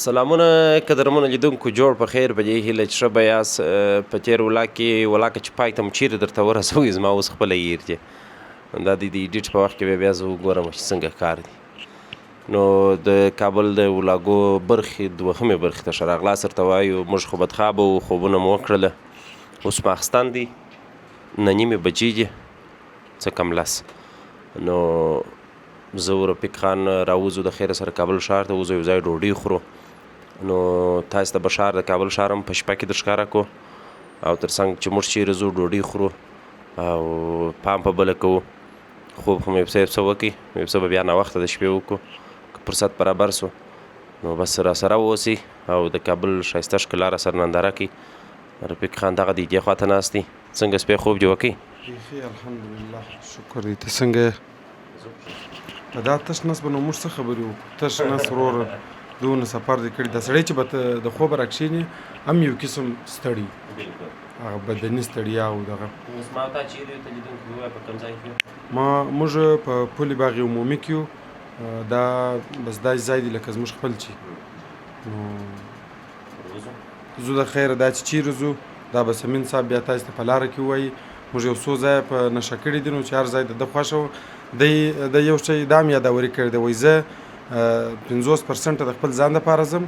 سلامونه قدرمنو لیدونکو، جوړ په خیر، په دې هیله چې ښه به یاست. په تېر ولاګ کې ولاکه چې پای ته مو چېرې درته ورسوئ، زما اوس خپله هېر دي. دا د edit په وخت کې به بیا زه وګورم چې څنګه کار دی. نو د کابل د ولاګو برخې دوهمې برخې ته ښه راغلاست درته وایو. موږ خو بدخوابه وو، خوبونه مو وکړله. اوس ماخستن دی، 9:30 بجې دي، څه کم 10. نو زه و رفیق خان راوځو د خیره سره کابل ښار ته، وځو یو ځای ډوډۍ خورو. نو تاسو ته به ښار د کابل ښار هم په شپه کې در ښکاره کړو، او تر څنګ چې موږ چېرې ځو ډوډۍ خورو او پام په بله کوو. خوب خو مې یو څه یو څه وکړي، یو څه به بیا ناوخته د شپې وکړو که فرصت برابر سو. نو بس را سره واوسئ او د کابل ښایسته ښکلا را سره ننداره کړئ. رفیق خان دغه دی دې خواته ناست دی. څنګه سپی خوب دې وکړي؟ بیخي الحمدلله، شکر دی. ته څنګه یې؟ په دا تش نس به نو موږ څه خبرې وکړو؟ تش نس وروره، دونه سفر دې کړی. دا سړی چې به د خوبه راکښېني هم یو قسم ستړي، هغه بدني ستړیا او دغه. اوس ما تا چېرې یو ته لیدونکي ووایه، په کوم ځای کې یو؟ موږ په پل باغ عمومي کې یو. دا بس داسې ځای دی لکه زموږ خپل چې. نو ځو د خیره، دا چې چېرې ځو دا به سمین صاحب بیا تاسو ته په لاره کې ووایي. موږ یو څو ځایه په نښه کړي دي، نو چې هر ځای د ده خوښه و. دی د یو شی دا هم یادوري کړې ده، وایي زه 50% د خپل ځان دپاره ځم،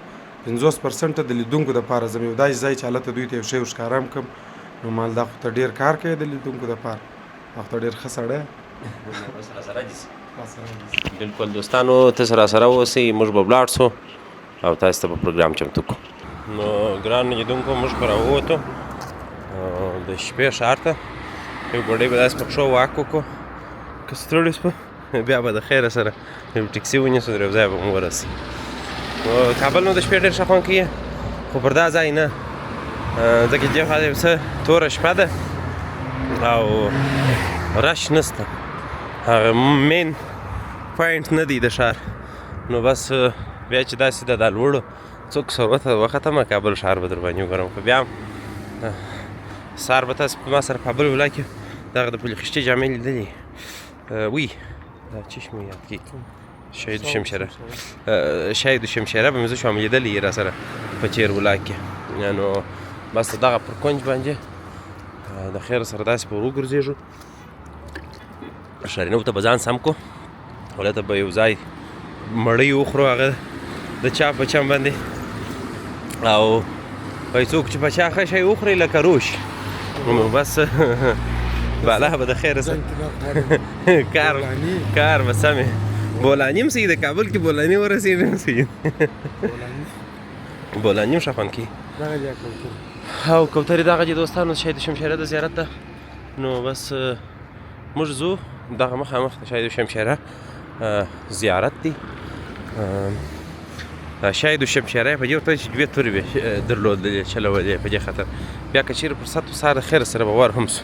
50% د لیدونکو دپاره ځم. یو داسې ځای چې هلته دوی ته یو شی ورښکاره هم کړم. نو مال دا خو ته ډېر کار کوې د لیدونکو دپاره، دا خو ته ډېر ښه سړی یې. بس راسره دي سي. بالکل دوستانو، تاسو راسره اوسئ، موږ به ولاړ سو او تاسو ته به پروګرام چمتو کړو. نو ګران لیدونکو، موږ خو راووتو د شپې ښار ته. یو ګوډۍ به داسې په پښو واک وکړو، که ستړي سو بیا به د خیره سره یو ټیکسي ونیسو، تر یو ځای به مو ورسي. نو کابل نو د شپې ډېر ښه خوند کوي، خو پر دا ځای نه، ځکه چې دې خوا یو څه توره شپه ده او rush نشته، هغه main point نه دی د ښار. نو بس بیا چې داسې ده دا لوړو څوک سروته وختمه کابل ښار به در باندې وګورم. خو بیا هم سهار به تاسو په ما سره په بل ولاګ کې دغه د پل خشتي جامې لیدلې. وی دا چیش مې یاد کړي، شهید شمشیره، شهید شمشیره به مې زه شوم لیدلې را سره په تېر ولاګ کې. نو بس دغه پر کنج باندې د خیر سره داسې په وګرځېږو، ښارینو ته به ځان سم کړو، هلته به یو ځای مړۍ وخورو هغه د چا په چم باندې، او وایي څوک چې په چا ښه شی وخوري لکه روش. نو بس بالا به د خیره سره کار به سمې. بولاني هم صحیح ده، کابل کې بولاني ورسېږي هم صحیح. بولاني هم ښه خوند کوي. او کوترې دغه دي دوستانو، شهید شمشیره د زیارت ده. نو بس موږ ځو دغه مخامخ د شهید شمشیره زیارت دی. شاید شمشیره په دې ورته چې دوې تورې به درلودلې چلولې، په دې خاطر بیا که چېرې فرصت و سهار د خیره سره به ور هم سو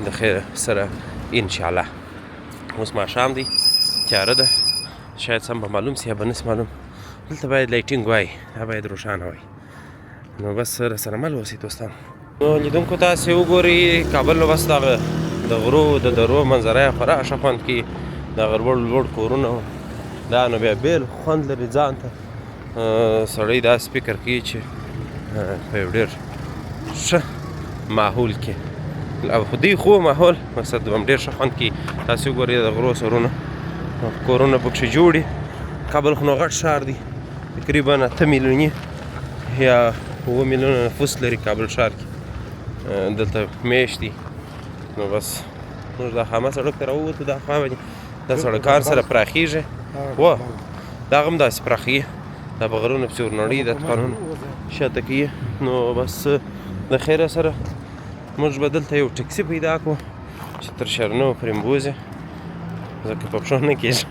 د خیره سره انشاءالله. اوس ماښام دی، تیاره ده، شاید سم به معلوم سي یا به نه سي معلوم. دلته باید lighting وای، دا باید روښانه وای. نو بس راسره مل اوسئ دوستان. نو لیدونکو تاسې وګورئ کابل نو بس دغه د غرو د درو منظره یې خورا ښه خوند کوي. دغه لوړ لوړ کورونه دا نو بیا بېل خوند لري ځان ته. سړی داسې فکر کوي چې په یو ډېر ښه ماحول کې، او خو دی خو ماحول مقصد هم ډېر ښه خوند کوي. تاسې وګورئ د غرو سرونه کورونه پکښې جوړ دي. کابل خو نو غټ ښار دی، تقریبا 8 میلیوني یا 7 میلیونه نفوس لري کابل ښار کې دلته مېشت دي. نو بس موږ دا خامه سړک ته راووتو، دا خوا باندې دا سړکان سره پراخېږي. و دا هم داسې پراخېږي، دا په غرونو پسې ورنړي، دا دوکانونه شاته کوي. نو بس د خیره سره موږ به دلته یو ټکسي پیدا کړو چې تر شرنو پرې بوځي، ځکه په پښو نه کېږي.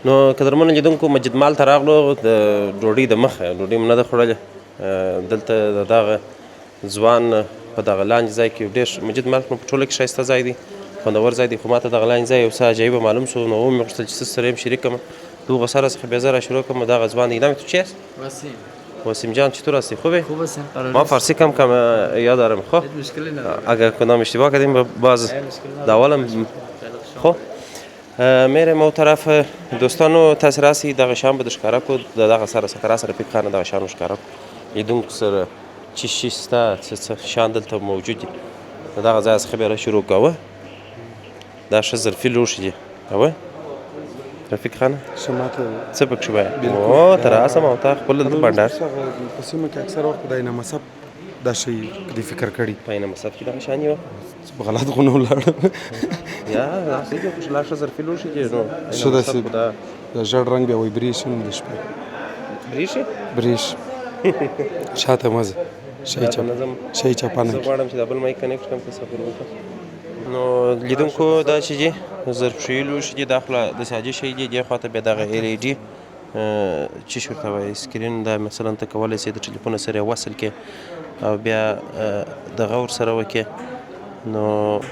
نو قدرمنو لیدونکو، مجید مال ته راغلو د ډوډۍ د مخه، ډوډۍ مو نه ده خوړلې. دلته د دغه ځوان په دغه لاندې ځای کې ډېر مجید مال په ټوله کې ښایسته ځای دی، خوندور ځای دی، خو ماته دغه لاندې ځای یو څه عجایبه معلوم شو، نو ومې غوښتل چې څه سره یې هم شریک کړم. د هغو سره څخه بیا زه را شروع کړم. دغه ځوان دی، نام تو چی است؟ وسیم. وسیم جان چطور هستی؟ خوبه؟ خوب هستم، قرار ما فارسی کم کم یاد دارم. خب هیچ مشکلی نداره. اگر کدام اشتباه کردیم باز داولم. خب میرم او طرف دوستانو تاسو راسي دغه شان به د ښکاره کو، د دغه سره سره سره رفیق خان دغه شان ښکاره کو، لیدونکو سره چې شي سته، څه څه شان دلته موجود دي. د دغه ځای څخه بیا را شروع کوه. دا ښه ظرفي لوښي دي. اوه رفیق خانه ښه ماته څه پکښې وایې؟ او ته راسم او تا خپل دلته بنډار په سیمه کې اکثره وخت د اینه مصب دا شی دې فکر کړي. په اینه مصب کې دغه شان یو په غلط خو نه ولاړم. یا داسې دي، خو لا ښه ظرفي لوښي دي. نو ښه داسې د ژړ رنګ بیا وایي برېښي هم د شپې. برېښي؟ برېښي. شاته مه ځه، شی چپ شی چپنه. زه غواړم چې دا بل مایک کنیکټ کړم، ته صبر وکړه. نو لیدونکو دا چې دي ظرفشویي لوښي دي، دا خو لا داسې عادي شی دي. دې خوا ته بیا دغه ال ای ډي چې ورته وایي سکرین، دا مثلا ته کولی شې د ټلیفون سره یې وصل کړې او بیا دغه ورسره وکړې، نو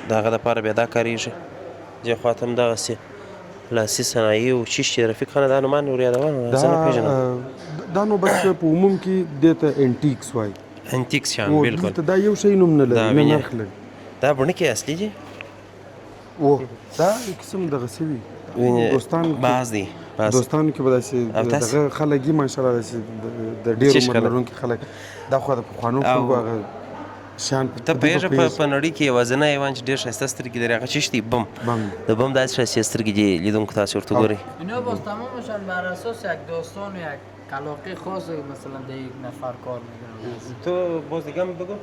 د هغه دپاره بیا دا کارېږي. دې خوا ته هم دغسې لاسي صنایع او چیش چې رفیق خانه دا نومان ور یادوه، زه نه پېژنم. دا نو بس په عموم کې دې ته انټیکس وایي. انټیکس شیان بالکل. دلته دا یو شی نوم نه لري، نه نرخ لري. دا بڼکې اصلي دي؟ او دا یو قسم دغسې وي. دوستان باز دی، دوستانو کې به داسې دغه خلک یي ماشاءالله، داسې د ډېر عمر لرونکي خلک. دا خو د پخوانو خلکو هغه شیان. ته پوهېږې په نړۍ کې یوازینی حیوان چې ډېر ښایسته سترګې لري هغه چی دی؟ بم. د بم داسې ښایسته سترګې دي. لیدونکو تاسو ورته ګورئ. اینا باز تمامشان بر اساس یک داستان و یک علاقه خاص مثلا د یک نفر کار میکنن. تو باز دیگه هم بگو.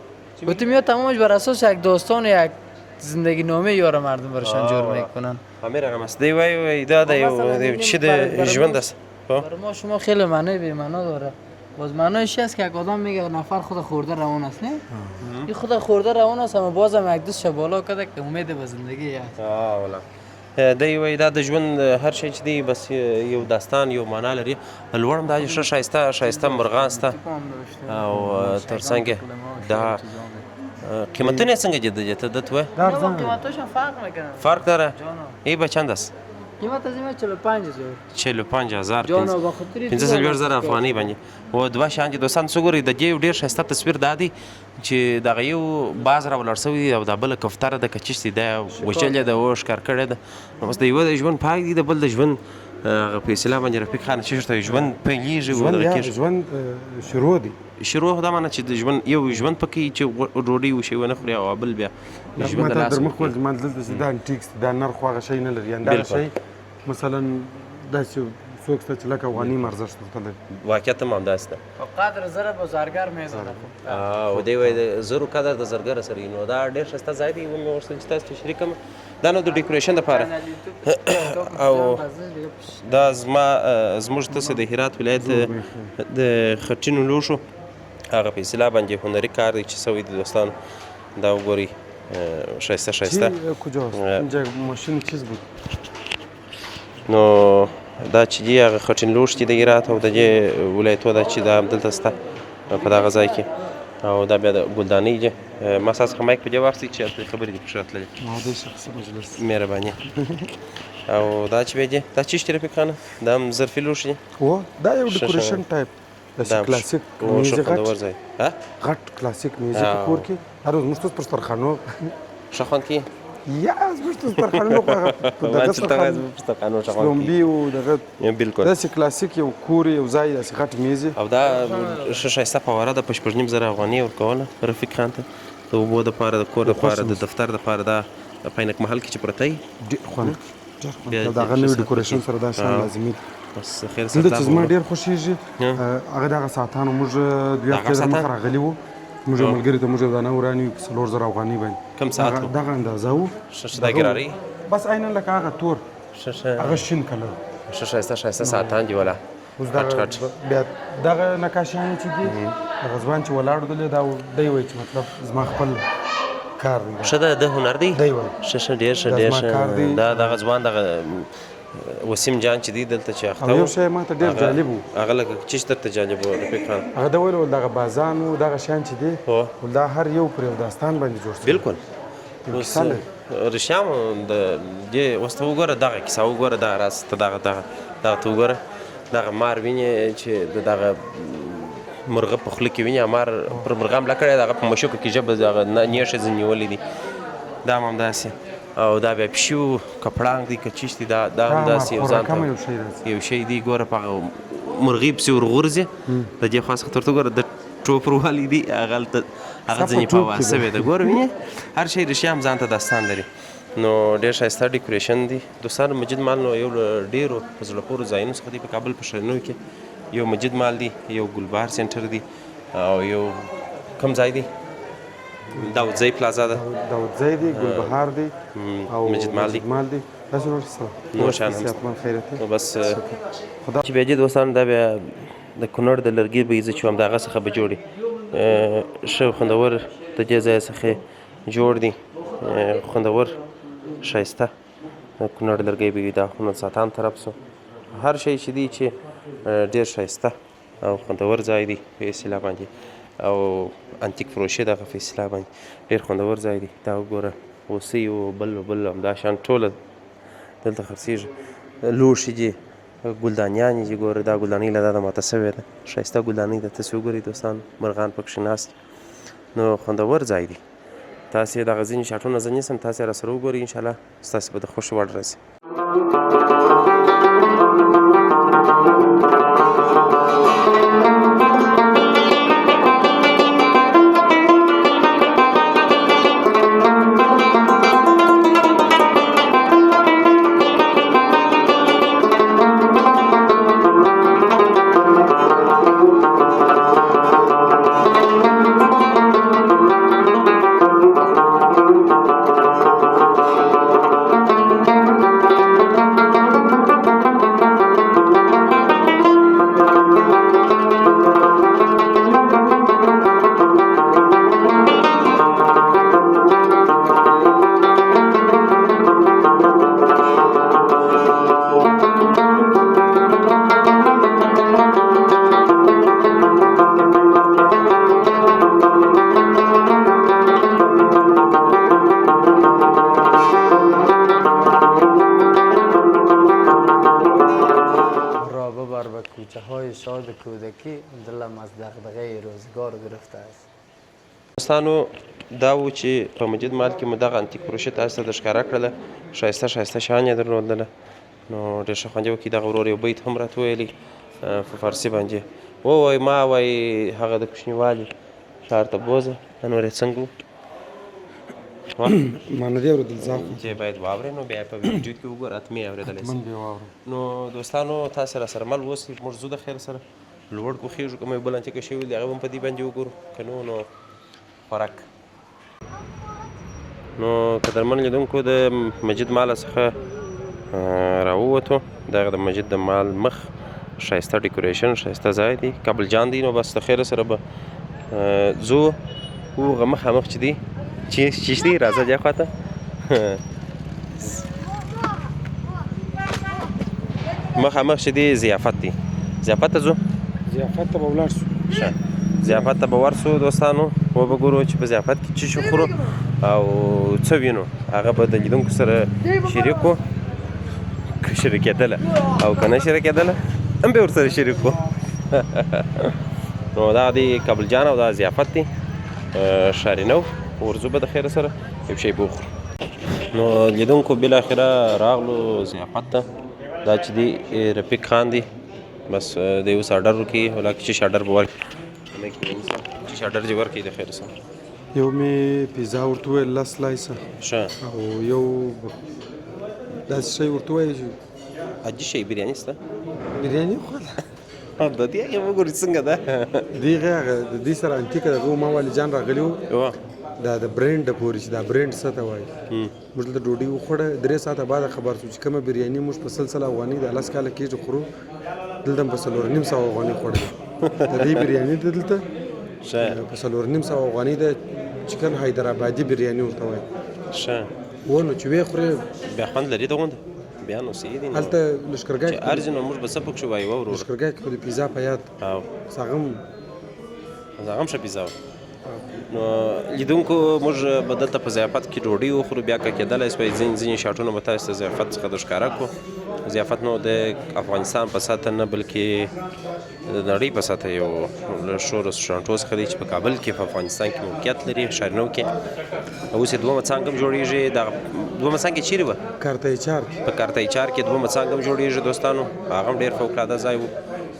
گفتیم یا تمامش بر اساس یک داستان و یک زندگی نامه یار مردم برشان جور میکنن. همه رقم است. دی وای وای دا د یو چې د ژوند است. برای ما شما خیلی معنی بی معنا داره. باز معنایش است که یک آدم میگه نفر خود خورده روان است، نه؟ این خود خورده روان است، اما بازم یک دوست بالا کرده که امید به زندگی است. والا دی وای دا د ژوند هر شی چې دی بس یو داستان یو معنا لري. لوړم دا ښه ښایسته ښایسته مرغان شته او ترڅنګ دا قیمتونه څنګه دي؟ د ته دت وای قیمتاشون فرق میکنه. فرق داره؟ ای به چند است؟ قیمت از این 45,000. 45,000. جانو به خاطر 45,000 افغانۍ باندې. و دوه شیان چې دوستان څه ګورئ، د دې یو ډېر ښایسته تصویر دا دی چې دغه یو باز راولاړ شوی دی او دا بله کوتره ده که چیش دی دا وژلې ده او ښکار کړې ده. نو اوس د یوه د ژوند پای دی، د بل د ژوند هغه په اصطلاح باندې رفیق خان چې ورته ژوند پیلېږي او دغه کېږي. ژوند شروع دی. شروع دا معنی چې د ژوند یو ژوند پکې چې ډوډۍ وشي ونه خوري او بل بیا ژوند د لاسه در مخ ول. ما دلته چې دا انټیکس دا نرخ هغه شی نه لري. دا شی مثلا داسې څوک شته چې لکه افغاني ارزښت ورته لري. واقعیت هم همداسې ده. په قدر زره به زرګر میزنه. او دی وایي د زرو قدر د زرګر سره. نو دا ډېر ښایسته ځای دی، ومې غوښتل چې تاسو ته شریک کړم. دا نو د ډیکوریشن دپاره. او دا زما زموږ تاسو د هرات ولایت د خټینو لوښو هغه په اصطلاح باندې هنري کار دی چې سوی دی. دوستانو دا وګورئ ښایسته ښایسته. کجاست؟ اینجا ماشین چیز بود. نو دا چې دي هغه خټین لوښي دي د هرات او د دې ولایتو دا چې دا همدلته شته په دغه ځای کې. او دا بیا د ګلدانۍ دي. ما ستا څخه مایک په دې واخیستی چې هلته خبرې دې پکې راتللې. شخصي مجلس. مهرباني. او دا چې بیا دي دا چی شي رفیق خانه؟ دا هم ظرفي لوښي دي. دا یو ډیکوریشن ټایپ داسې کلاسیک میز، غټ غټ کلاسیک میز په کور کې هر ورځ موږ پر سترخانو ښه خوند کوي. یا زموږ سترخانو خو هغه دغه سترخانو ښه خوند کوي. لومبي او دغه بالکل داسې کلاسیک یو کور یو ځای داسې غټ میز. او دا ښه ښایسته فواره ده په 6,500 افغانۍ ورکوله رفیق خان ته د اوبو دپاره، د کور دپاره، د دفتر دپاره. دا په عینک محل کې چې پرته وي ډېر خوند ډېر خوند. دغه نوي ډیکوریشن سره دا شیان لازمي دي. بس خیر دلته چې زما ډېر خوښېږي هغه دغه ساعتانو. موږ دوه هفتې د مخه راغلي وو، موږ یو ملګري ته موږ یو دانه ورانیو په 4,000 افغانۍ باندې. کوم ساعت و؟ دغه اندازه و. ښه ښه دا ګراري بس عینا لکه هغه تور ښه ښه هغه شین کلر ښه ښایسته ښایسته ساعتان دي ولا. اوس دغه بیا دغه نقاشیانې چې دي هغه ځوان چې ولاړ دی دا دی وایي چې مطلب زما خپل کار دی. ښه ده، د هنر دی. دی وایي ښه ښه ډېر ښه ډېر ښه. دا دغه ځوان دغه وسیم جان چې دی دلته چې اخته او یو شی ماته ډېر جالب و. هغه لکه چیش درته جالب و رفیق خان؟ هغه ده ویل دغه بازان و دغه شیان چې دي ول دا هر یو پر یو داستان باندې جوړ شوی. بالکل. اوس رښتیا هم د دې اوس ته وګوره دغه کیسه وګوره، دغه راز ته دغه دغه دغه ته وګوره، دغه مار وینې چې د دغه مرغه په خوله کې ویني، مار پر مرغه حمله کړې ده، هغه په مشوکو کې ژبه دغه نیښه ځینې نیولې دي، دا هم همداسې. او دا بیا پښو که پړانګ دی که چیش دی، دا دا همداسې یو ځان ته یو شی دی. ګوره په هغه مرغۍ پسې ورغورځي، د دې خوا څخه ورته وګوره د ټوپ وروالی دی، هغه هلته هغه ځینې په هوا سوې ده. ګوره وینې هر شی رښتیا هم ځان ته داستان لري. نو ډېر ښایسته ډیکوریشن دی دوستانو. مجید مال نو یو له ډېرو په زړه پورو ځایونو څخه دی په کابل په ښارونو کې. یو مجید مال دی، یو ګلبهار سنټر دی، او یو کوم ځای دی داودزی پلازا ده، داودزی دی، ګلبهار دی او مجید مال دی. مال دی. تاسو نور څه؟ نور شیان هم صحتمند خیرت نو بس خدا چې بیا دې دوستانو دا بیا د کونړ د لرګي به یې چې همدغه څخه به جوړي ښه خوندور د دې ځای څخه جوړ دي، خوندور ښایسته د کونړ لرګی به وي. دا خو ساتان طرف سو هر شی چې دی چې ډېر ښایسته او خوندور ځای دی په اصطلاح باندې، او انتیک فروشي دغه په اصطلاح باندې ډېر خوندور ځای دی. دا وګوره هوسۍ او بل بل همدا شان ټوله دلته خرڅېږي. لوښي دي، ګلدانیانې دي، ګوره دا ګلدانۍ له دا ماته سوې ده، ښایسته ګلدانۍ ده، تاسې وګورئ دوستان، مرغان پکښې ناست دي. نو خوندور ځای دی. تاسې دغه ځینې شاټونه زه نیسم، تاسې راسره وګورئ، انشاءالله ستاسې به د خوښې وړ راسي. شاد کودکی دلم از دغدغه روزگار گرفته است. دوستانو دا و چې په مجید مال کې مو دغه انتیک فروشي تاسو ته درښکاره کړله، ښایسته ښایسته شیان یې درلودله، نو ډېر ښه خوند یې وکړي. دغه ورور یو بیت هم راته ویلی په فارسي باندې ووایي، ما وایي هغه د کوچنیوالي ښار ته بوځه، نور یې څنګه و؟ ما نه دی اورېدل، ځه چې باید واورې نو بیا په ویډیو کې وګوره، حتمي یې اورېدلی حتماً به یې واورم. نو دوستانو تاسې راسره مل اوسئ، موږ ځو د خیر سره لوړ کوخېږو، که مو یو بل انتیکه شوی دی هغه به هم په دې باندې وګورو، که نه نو خوراک. نو قدرمن لیدونکو د مجید ماله څخه راووتو. دغه د مجید د مال مخ ښایسته ډیکوریشن، ښایسته ځای دی، کابل جان دی. نو بس د خیره سره به ځو. هغه مخامخ چې دی چیش دی، راځه دې خواته. مخامخ چې دی ضیافت دی، ضیافت ته ځو، ضیافت ته به ولاړ شو. ښه ضیافت ته به ورسو دوستانو، وبه ګورو چې په ضیافت کې څه شي خورو او څه وینو، هغه به د لیدونکو سره شریکو، که شریکېدله او که نه شریکېدله هم به ورسره شریکو. نو دا دی کابل جان او دا ضیافت دی ښاري نو ورځو به د خیره سره یو شی به وخورو. نو لیدونکو بالاخره راغلو ضیافت ته. دا چې دی رفیق خان دی، بس دی اوس آرډر ورکوي، ولاکه چې آرډر به ورکړي، چې آرډر دې ورکړي د خیره سره. یو مې پیزا ورته وویل لس سلایسه، ښه، او یو داسې شی ورته ووایي چې عادي شی. بریاني شته؟ بریاني خو ده. د دې هغې وګورئ څنګه ده. دې هغه د دې سره انتیکه دغه ما والي جان راغلي وو، دا د برینډ پورې چې دا برینډ څه ته وایي. موږ دلته ډوډۍ وخوړه، 3 ساعته بعد خبر شو چې کومه بریاني موږ په 100 افغانۍ د 10 کاله کېږي خورو، دلته هم په 450 افغانۍ خوړلې. د دې بریاني دلته په 450 افغانۍ ده، چکن حیدرآبادي بریاني ورته وایي. ښه و نو چې ویې خورې بیا خوند لري د غونډه. بیا نو صحیح دي. هلته لښکرګاه چې ارزي نو موږ به څه پکښې وایو وروره؟ لښکرګاه کې خو د پیزا په یاد او هغه هم هغه هم ښه پیزا وه. نو لیدونکو موږ به دلته په ضیافت کې ډوډۍ وخورو، بیا که کېدلی سوی ځینې ځینې شاټونه به تاسو ته ضیافت څخه در ښکاره کړو. ضیافت نو د افغانستان په سطح نه بلکې د نړۍ په سطح یو له ښو رسټورانټو څخه دی چې په کابل کې په افغانستان کې موقعیت لري، ښار نو کې. اوس یې دومه څانګه هم جوړېږي. دغه دومه څانګه چیرې وه؟ کارته چار کې. په کارته چار کې دومه څانګه هم جوړېږي دوستانو، هغه هم ډېر فوق العاده ځای و.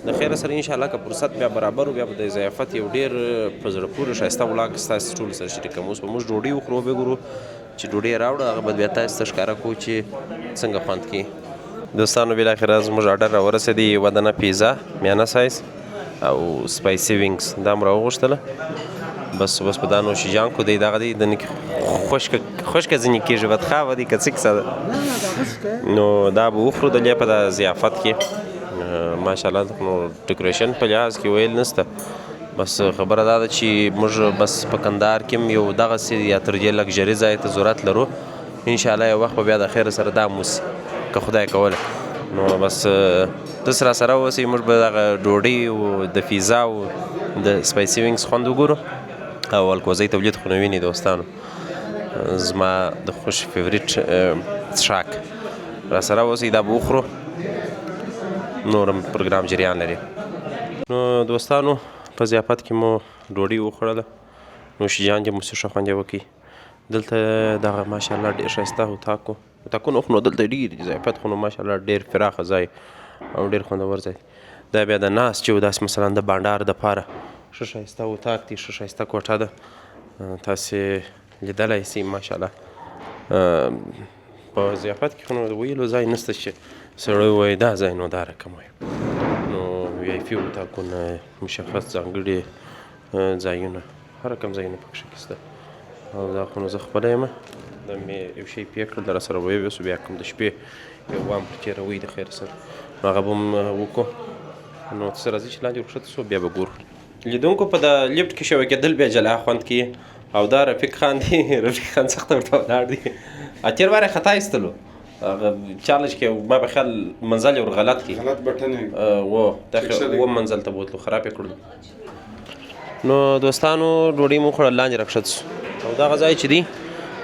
د خیره سره ان شاء الله که فرصت بیا برابر و، بیا به د ضیافت یو ډېر په زړه پورې ښایسته ولاګ ستاسو ټولو سره شریک کړم. اوس به موږ ډوډۍ وخورو، وبه ګورو چې ډوډۍ یې راوړه، هغه به بیا تاسو ته ښکاره کړو چې څنګه خوند کوي. دوستانو بالاخره زموږ آرډر راورسېدی، یوه دانه پیزا میانه سایز او spicy wings دا مو راوغوښتله. بس بس په دا نوش جان کو دی، دغه دی دنه کې خشکه خشکه ځینې کېږي، بدخواه دی که څه کیسه ده. نو دا به وخورو د لې په دا ضیافت کې. ماشاءالله نو decoration په لحاظ کې ویل نشته، بس خبره دا ده چې موږ بس په کندهار کې هم یو دغسې یا تر دې لګژري ځای ته ضرورت لرو. ان شاء الله یو وخت به بیا د خیره سره دا هم وسي که خدای کوله. نو بس تاسو را سره اوسئ، موږ به دغه ډوډۍ او د پیزا او د spicy wings خوند وګورو او الکوزۍ تولید خو نو وینئ دوستانو، زما د خوښ favourite څښاک. را سره اوسئ، دا به وخورو، نور هم پروګرام جریان لري. نو دوستانو په ضیافت کې مو ډوډۍ وخوړله، نوش جان دې مو ښه خوند یې وکړي. دلته دغه ماشاءالله ډېر ښایسته اتاق و، اتاقونه خو نو دلته ډېر دي، ضیافت خو نو ماشاءالله ډېر پراخه ځای او ډېر خوندور ځای. دا بیا د ناست چې داسې مثلا د بانډار دپاره ښه ښایسته اتاق دی، ښه ښایسته کوټه ده، تاسې لیدلی سئ ماشاءالله. په ضیافت کې خو نو د ویلو ځای نشته چې سړی ووایي دا ځای نو دا رقم وایي. نو VIP اتاقونه، مشخص ځانګړي ځایونه، هر رقم ځایونه پکښې کې شته. او دا خو نو زه خپله یم، دا مې یو شی پې کړل، در سره ویې ویسو، بیا کوم د شپې یو وام پر تېروئ د خیر سره، نو هغه به هم وکړو. نو څه راځي چې لاندې ورکښته شو، بیا به ګورو. لیدونکو په دا لیفټ کې شوی کېدل بیا جلا خوند کوي. او دا رفیق خان دی، رفیق خان سخته ورته ولاړ دی. تېر وار یې خطا ایستلو، هغه چالش کې ما په خیال منزل یې ور غلط کړي، غلط بټن یې و دا خو اووم منزل ته بوتلو، خراب یې کړلو. نو دوستانو ډوډۍ مو وخوړه، لاندې راکښته شو. او دغه ځای چې دی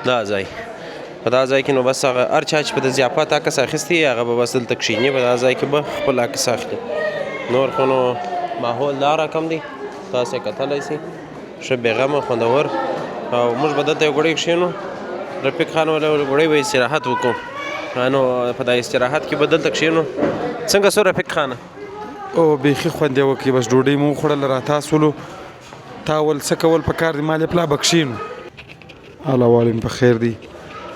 دا ځای، په دا ځای کې نو بس هغه هر چا چې په د ضیافت عکس اخیستی هغه به بس دلته کښېني، په دا ځای کې به خپل عکس اخلي. نور خو نو ماحول دا رقم دی، تاسو یې کتلی سئ، ښه بېغمه خوندور. او موږ به دلته یو ګړی کښېنو، رفیق خان ولا یو ګړی به استراحت وکړو. نو په دا استراحت کې به دلته کښېنو. څنګه سو رفیق خانه؟ او بیخي خوند یې وکړي. بس ډوډۍ مو وخوړله، راتاسولو. تا ول څه کول په کار دي، ما له پلا به کښېنو. الله والم په خیر دی.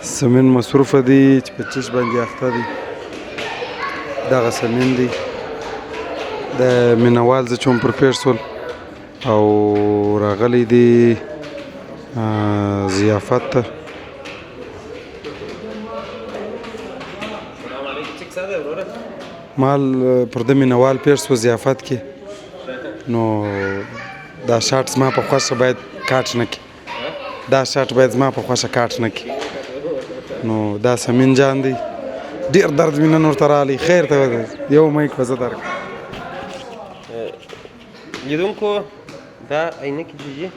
سمین مصروفه دی چې په چش باندې اخته دی، دغه سمین دی. د مینوال زه چې هم پر پېښ سول او راغلی دی ضیافت ته. مال پر د مینوال پېښ سو ضیافت کې، نو دا شاټ زما په خوښه باید کاټ نه کړي، دا شاټ باید زما په خوښه کاټ نه کړي. نو دا سمین جان دی، ډېر درد مې نن ورته راغلی. خیر ته وځه، یو مایک به زه درکړم. لیدونکو دا عینکې چې دي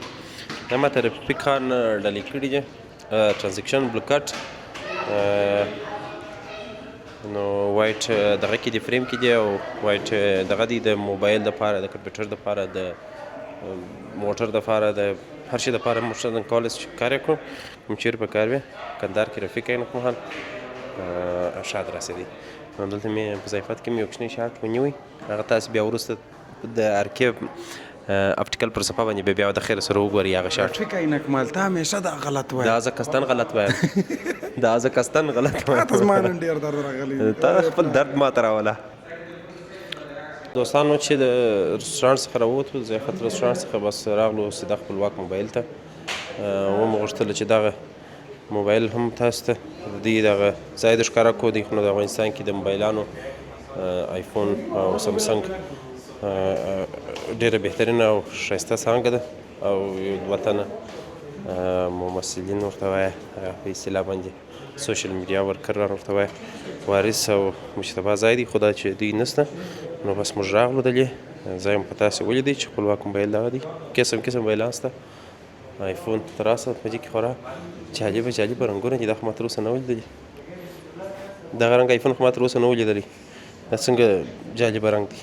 دا ما ته رفیق خان ډالۍ کړي دي، transaction blue cut. نو white دغه کې دی، فریم کې دی، او white دغه دی د موبایل دپاره، د کمپیوټر دپاره، د موټر دپاره، د هر شي دپاره موږ څنګه کولی شو چې کار یې کړو. کوم چېرې په کار وي کندهار کې رفیق عینک مهال ښه ادرس دی. نو دلته مې په ضیافت کې مې یو کوچنی شاټ ونیوی، هغه تاسې بیا وروسته د ارکې اپټیکل پر صفحه باندې به بیا د خیره سره وګورئ هغه شاټ. رفیق عینک مال تا همیشه دا غلط وایې. دا زه قصداً غلط وایم، دا زه قصداً غلط وایم. تا ته زما نن ډېر درد راغلی. تا خپل درد ما ته راوله. دوستانو چې د رستورانت څخه راووتو، د ضیافت رستورانت څخه بس راغلو سیده خپلواک موبایل ته. ومو غوښتله چې دغه موبایل هم تاسو ته د دې دغه ځای د ښکاره کړو. دی خو نو د افغانستان کې د موبایلانو آیفون او سامسونګ ډېره بهترینه او ښایسته څانګه ده، او یو دوه تنه ممثلین ورته وایه، هغه په اصطلاح باندې social media ورکران ورته وایه، وارث او مجتبی ځای دی، خو دا چې دوی نشته نو بس موږ راغلو دلې ځای مو په تاسې ولیدی چې خپلواک موبایل دغه دی، قسم قسم موبایلان شته. آیفون تر اوسه په دې کې خورا جالبه جالبه رنګونه دي، دا خو ما تر اوسه نه و لیدلي. دغه رنګ آیفون خو ما تر اوسه نه و لیدلی، دا څنګه جالبه رنګ دی.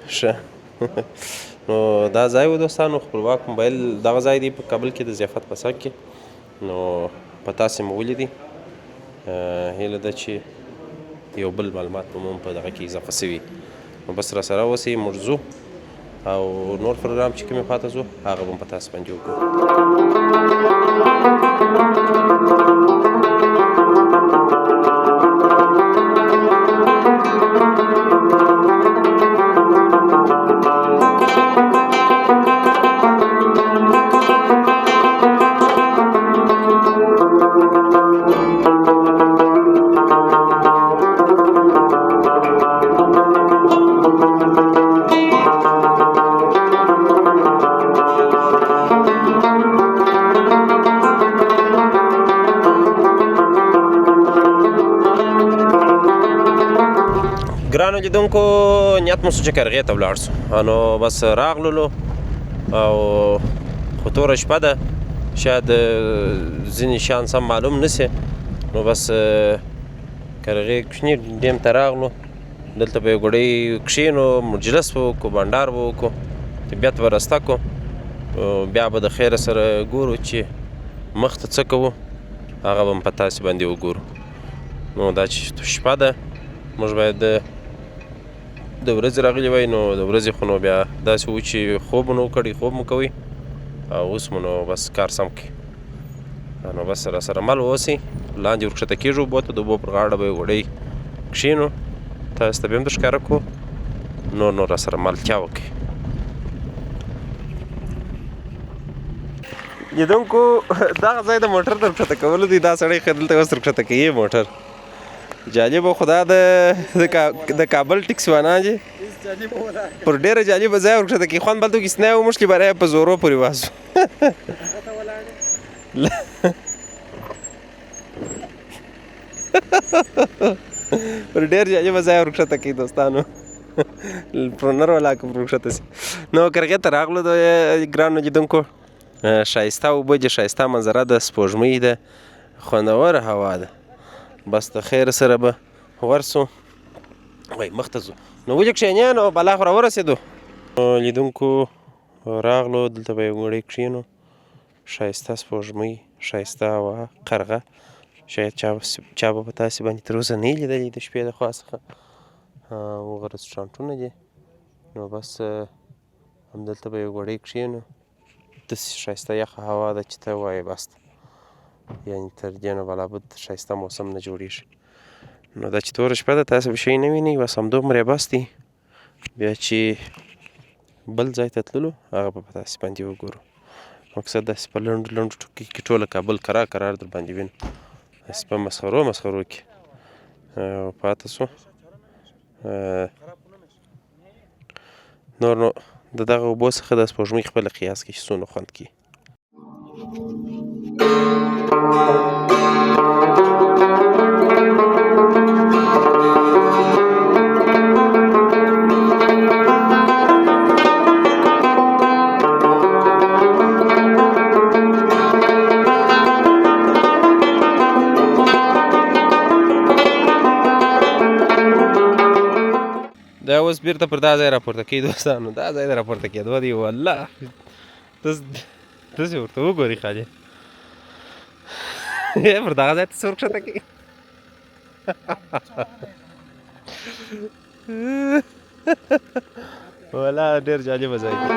ښه نو دا ځای و دوستانو، خپلواک موبایل دغه ځای دی په کابل کې د ضیافت په څنګ کې. نو په تاسې مو ولیدی، هیله ده چې یو بل معلومات به مو هم په دغه کې اضافه سوي. نو بس را سره اوسئ، موږ ځو او نور پروګرام چې کومې خواته ځو هغه به هم په تاسو باندې وګورو. ګرانو لیدونکو، نیت مو سو چې کرغې ته ولاړ سو، نو بس راغللو او خو توره شپه ده، شاید ځینې شیان سم معلوم نه سي. نو بس کرغې کوچني ډیم ته راغلو، دلته به یو ګړی کښېنو، مجلس به وکړو، بنډار به وکړو، طبیعت به رسته کړو، بیا به د خیره سره ګورو چې مخته څه کوو، هغه به هم په تاسې باندې وګورو. نو دا چې شپه ده، موږ باید د ورځې راغلي وای، نو د ورځې خو نو بیا داسې و چې خوب مو نه و کړی، خوب مو کوئ او اوس مو نو بس کار سم کړي. نو بس را سره مل واوسئ، لاندې ورکښته کېږو اوبو ته، د اوبو پر غاړه به یې وړۍ کښېنو، تاسو ته به هم در ښکاره کړو. نور نو را سره ملتیا وکړئ. لیدونکو، دغه ځای د موټر در کښته کولو دی، دا سړی ښه دلته اوس در کښته کوي موټر. جالبه خو دا د کابل ټکسیوانان دي، پر ډېره جالبه ځای ورکښته کوي. خوند بل څوک نه و، موږ باره په زورو پورې واسو. پر ډېر جالبه ځای ورکښته کوي دوستانو، پر نر ولاکه پر ورکښته سي. نو کرغې ته راغلو د ګرانو لیدونکو، ښایسته اوبه دي، ښایسته منظره ده، سپوږمۍ ده، خوندوره هوا ده. بس د خیر سره به ورسو، وای مخته ځو. نو ولې کښېنې، نو بلا خو راورسېدو. لیدونکو راغلو، دلته به یو ګړی کښېنو. ښایسته سپوږمۍ، ښایسته هوا، قرغه، شاید چا به په تاسې باندې تر اوسه نه یي لیدلې د شپې د خوا څخه. هغه رسټورانټونه دي. نو بس همدلته به یو ګړی کښېنو. داسې ښایسته یخه هوا ده چې ته وایې بس ده، یعنې تر دې نو بلابد ښایسته موسم نه جوړېږي. نو دا چې توره شپه ده، تاسې به شی نه وینئ، بس همدومره یې بس دی. بیا چې بل ځای ته تللو هغه به په تاسې باندې وګورو. مقصد داسې په لنډو لنډو ټکو کې ټوله کابل کرار کرار در باندې وینو، داسې په مسخرو مسخرو کې پاته سو. نور نو د دغه اوبو څخه د سپوږمۍ خپله قیاس کوي چې څونه خوند کوي. دا اوس بیرته پر دا ځای راپورته کوي دوستانو، دا ځای د راپورته کېدو دی. والله تاسې ورته وګورئ خالي پر دغه ځای ته څه ورکښته کوي. والله ډېر جالبه ځای دی.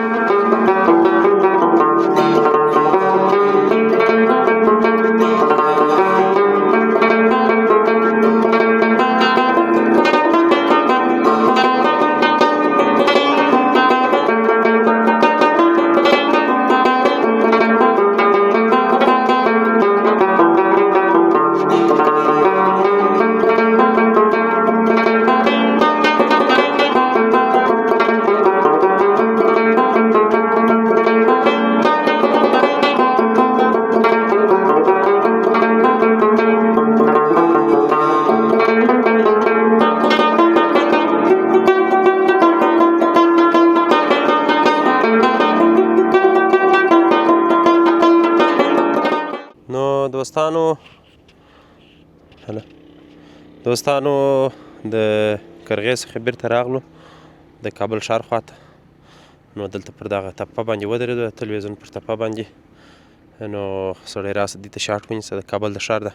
نو دوستانو، هله دوستانو، د کرغې څخه بیرته راغلو د کابل ښار خواته. نو دلته پر دغه تپه باندې ودرېدو، د تلویزیون پر تپه باندې. نو سړی راسه دې ته شاټ ونیسه، د کابل د ښار ده.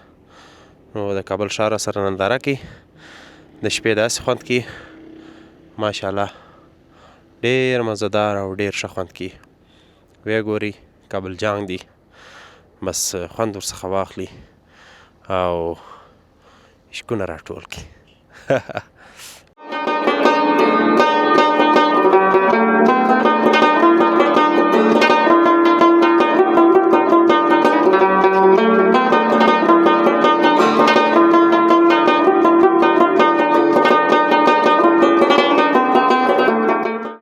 نو د کابل ښار سره ننداره کوي، د شپې داسې خوند کوي، ماشاءالله ډېر مزهدار او ډېر ښه خوند کوي. ویې ګورئ، کابل جان دی، بس خوند ورڅخه واخلي او عشقونه راټول کړي.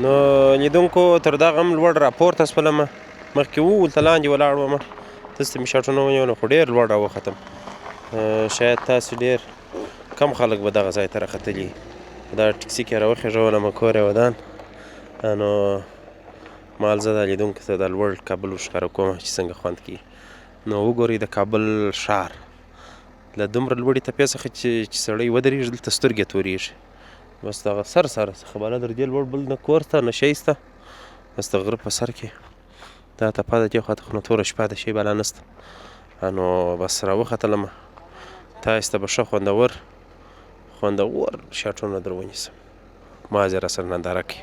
نو لیدونکو، تر دغه هم لوړ راپورته سولم، مخکې وو ورته لاندې ولاړ وم، داسې مې شاټونه ونیول، خو ډېر لوړ راوختم. شاید تاسې ډېر کم خلک به دغه ځای ته راختلي. دا ټیکسي کې راوخېژولم، کور یې ودان. نو مال زه دا لیدونکو ته دا لوړ کابل ورښکاره کوم چې څنګه خوند کوي. نو وګورئ د کابل ښار له دومره لوړې تپې څخه چې سړی ودرېږي، دلته سترګې تورېږي. بس دغه سر سر څخه بالا در دې لوړ بل نه کور سته نه شی سته، بس د غره په سر کې دا تپه ده، دې خوا ته خو نو توره شپه ده، شی بالا نسته. نو بس راوختلم، تاسې ته به ښه خوندور خوندور شاټونه در ونیسم، مازې راسره ننداره کوي.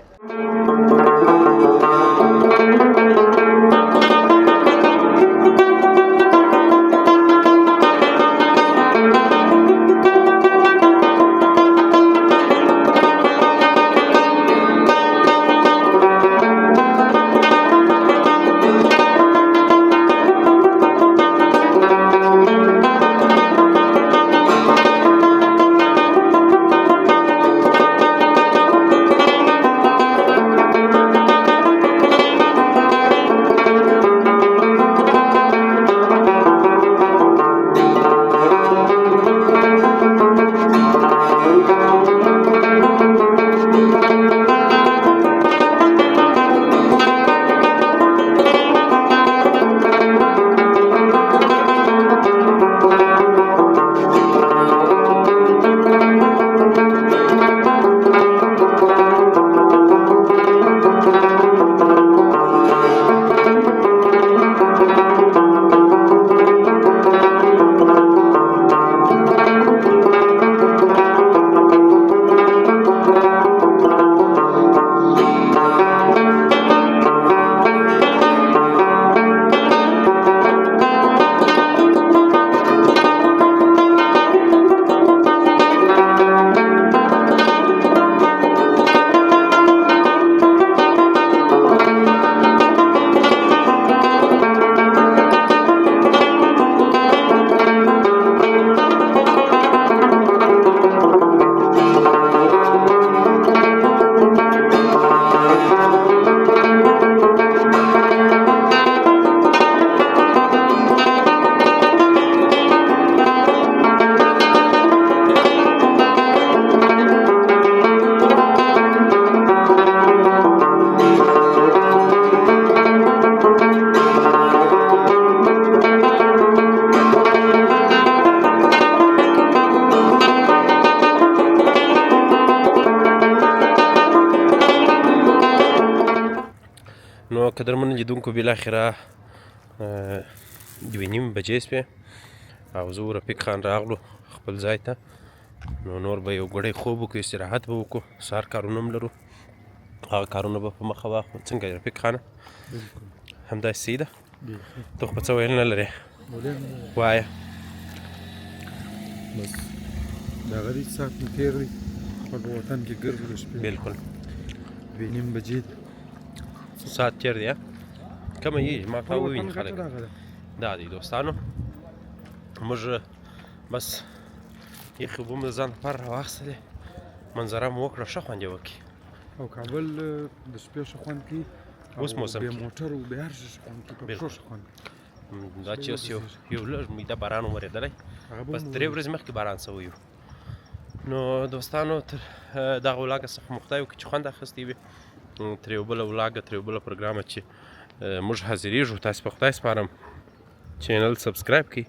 نو قدرمن لیدونکو، بالاخره 2:30 بجې سوې او زه و رفیق خان راغلو خپل ځای ته. نو نور به یو ګړی خوب وکړو، استراحت به وکړو، سهار کارونه هم لرو، هغه کارونه به په مخه واخلو. څنګه یې رفیق خانه؟ همداسې صحیح ده؟ ته خو په څه ویل نه لرې؟ وایه. بس دغه دی ساعت مې تېر دی، خپل په وطن کې ګرځو د شپې. بالکل 2:30 بجې دي. ساعت تېر دی، کمه یې ما تا وویني خلک. دا دی دوستانو، موږ بس یخې اوبه مو د ځان لپاره راواخیستلې، منظره مو وکړه، ښه خوند یې وکړي. او کابل د شپې ښه خوند کوي، اوس موسم بې کې موټر او بې هر څه ښه خوند کوي، په پښو ښه خوند کوي. دا چې اوس یو لږ میده باران ورېدلی، بس 3 ورځې مخکې باران سوی و. نو دوستانو، تر دغه ولاګه څخه مو خدای وکړي چې خوند اخیستی وي. تر یو بله ولاګه، تر یو بله پروګرامه چې موږ حاضرېږو، تاسې په خدای سپارم. چینل سبسکرایب کړئ.